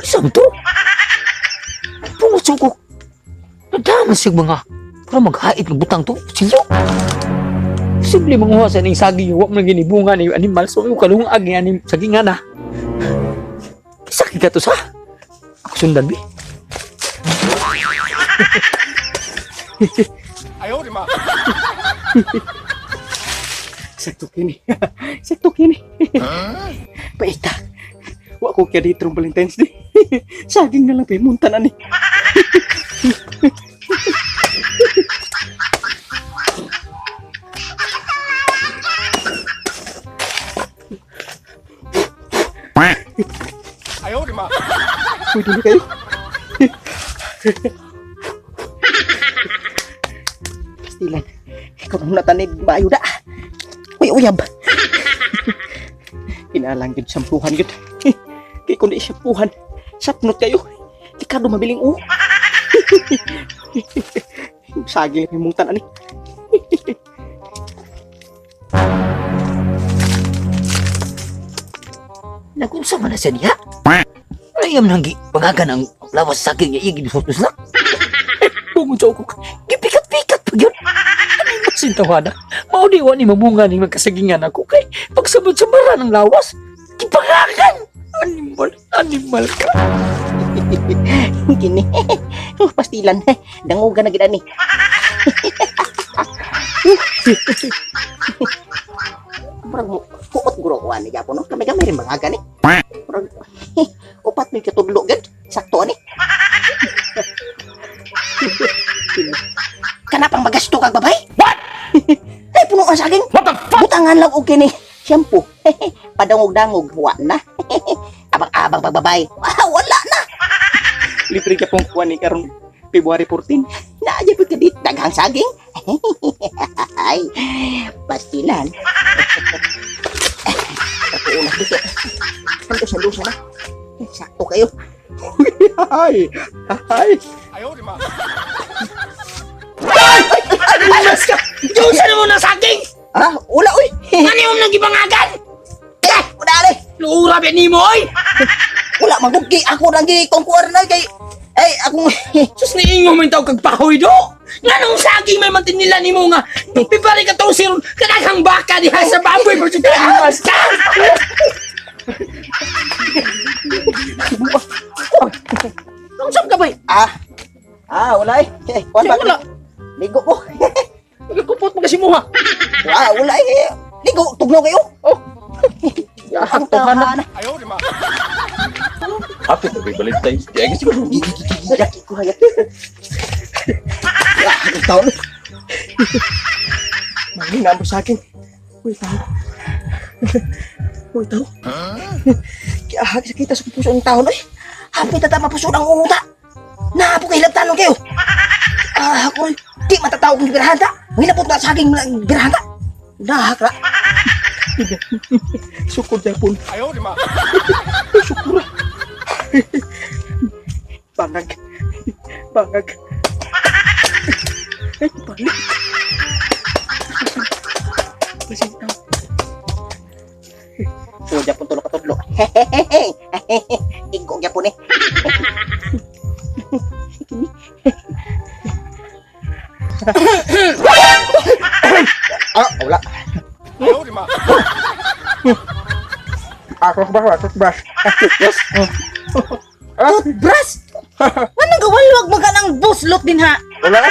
Isang to? Pungusok ko. Nadama siya mga para maghait ng butang to. Silyo. Simple manguha sa ning saging wa man ginibunga ni animal so yung kalung agi anim saging nga na. Sakit ka to sa. Ako sundan bi. Sakto kini. Sakto kini. Paita. Wa ko kaya dito Valentine's Day. Saging na lang pimunta na ni. Pwede na kayo. Pastilan. Ikaw na tanig maayo da. Uy, uyab. Kinalang gid sampuhan gid. Kay kun di sampuhan, sapnot kayo. Di ka dumabiling u. Saging himutan ani. Nagunsa man na siya niya. Ayam nang gi pangagan ang lawas sa saging niya igi sus na. Bungod sa ko. Gipikat-pikat pa gyud. Ano yung masintawana? Mao di wa ni mamunga ni magkasagingan ako kay pagsabot-sabaran ang lawas. Gipangagan. Animal, animal ka. Kini. Oh, pastilan. Dangugan na gid ani. Murag mo kuot guro ko ani gyapon no. Kami-kami rin mga gani. Murag upat may katudlo gid. Sakto ani. Kanapang magasto kag babay? What? Ay puno ang saging. What the fuck? Butangan lang og kini. Shampoo. Padangog-dangog wa na. Abang-abang pagbabay. Ah, wala na. Libre ka pong kuan ni karon February 14. Naaya pa kadit, daghang saging. Ay, pastilan. Ako dito. Ano sa lusa na? Sakto kayo. Ay! Ay! Animals ka! Diyosa na mo na saging! Ah, wala uy. Ano yung nang gipangagan? Eh, wala ni. Luura ba ni mo oy? Wala magugi ako lang gi kongkuar na kay ay akong Sus niingo man tawag kag pahoy do. Nganong saging may mantinila nimo nga pipare ka tong siron kadaghang baka diha sa baboy mo sa animals ka. Unsa ka bay? ah ah wala eh. Eh, kuan ba? Wala. Ligo ko. Nagkupot mo kasi mo ha. Wala, wala eh. Ligo, tugnaw kayo. Oh. Yahak to ka na. Happy na ba Valentine's Day? Ay, siguro. Yaki ko hayaki. Ah, ang taon. Mahina mo sa akin. Uy, tao. Uy, tao. Kaya sakita sa puso ang taon, oy. Hapit na tama puso ang unguta. Naapo kay hilabtanon kayo. Ah, ako, di matatawag ng birahan ta. Mahilapot na saging ng birahan ta. Nahakra. Sukod yapon. Sukura. Bangag. Bangag. Ay, balik. Pasintaw. So, japon tulo katudlo. Igo japon eh. Ah, wala. Ah, toothbrush, toothbrush. Toothbrush? Anong gawalwag mo ka ng buslot din ha? Wala.